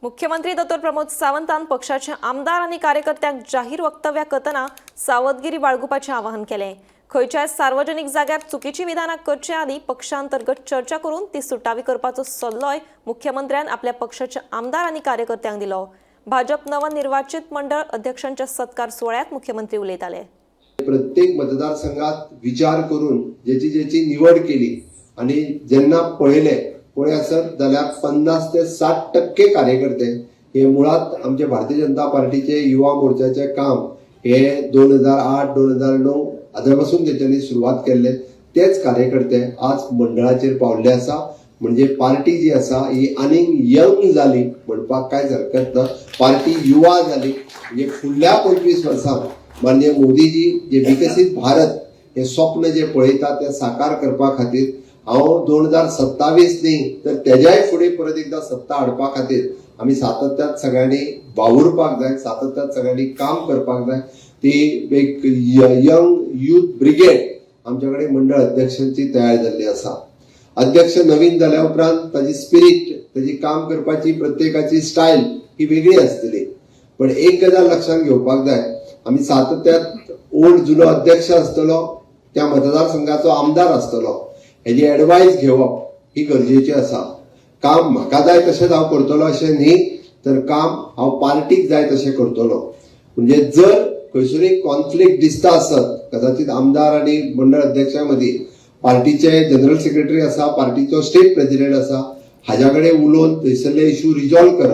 मुख्यमंत्री दोतोर प्रमोद सावंतान पक्षाचे आमदार आनी कार्यकर्त्यांक जाहीर वक्तव्या करतना सावधगिरी बाळगुपाचें आवाहन केलें. खंयच्याय सार्वजनिक जाग्यार चुकीची विधानां करचे आदीं पक्षांतर्गत चर्चा करून ती सुटावी करपाचो सल्लोय मुख्यमंत्र्यान आपल्या पक्षाच्या आमदार आनी कार्यकर्त्यांक दिलो. भाजप नवनिर्वाचित मंडळ अध्यक्षांच्या सत्कार सुवाळ्यात मुख्यमंत्री उलयताले. प्रत्येक मतदारसंघात विचार करून जेची जेची निवड केली आणि जेन्ना पळयले पळय आसत जाल्यार 50 ते 60% कार्यकर्ते हे मुळात आमचे भारतीय जनता पार्टीचे युवा मोर्चाचे काम हे 2008, 2009 हाज्या पासून तेंच्यांनी सुरवात केल्ले, तेच कार्यकर्ते आज मंडळाचेर पावल्ले आसा. म्हणजे पार्टी जी आसा ही आनीक यंग जाली म्हणपाक कांयच हरकत ना. पार्टी युवा जाली म्हणजे फुडल्या 25 वर्सांत माननीय मोदीजी जे विकसीत भारत हे स्वप्न जे पळयता तें साकार करपा खातीर हांव 2027 न्ही तर तेज्याय फुडें परत एकदां सत्ता हाडपा खातीर आमी सातत्यात सगळ्यांनी वावुरपाक जाय, सातत्यात सगळ्यांनी काम करपाक जाय. ती एक यंग युथ ब्रिगेड आमच्या कडेन मंडळ अध्यक्षांची तयार जाल्ली आसा. अध्यक्ष नवीन जाल्या उपरांत ताजी स्पिरीट, ताजी काम करपाची प्रत्येकाची स्टायल ही वेगळी आसतली. पण एक गजाल लक्षात घेवपाक जाय, आमी सातत्यात ओल्ड जुनो अध्यक्ष आसतलो, त्या मतदारसंघाचो आमदार आसतलो, हेजी एडवायस घेवप ही गरजेची आसा. काम म्हाका जाय तशेंच हांव करतलो अशें न्ही, तर काम हांव पार्टीक जाय तशें करतलो. म्हणजे जर खंयसरूय कॉन्फ्लिक्ट दिसता आसत कदाचित आमदार आनी मंडळ अध्यक्षा मदीं, पार्टीचे जनरल सेक्रेटरी आसा, पार्टीचो स्टेट प्रेसिडेंट आसा, हाज्या कडेन उलोवन थंयसरले इशू रिजॉल्व करप.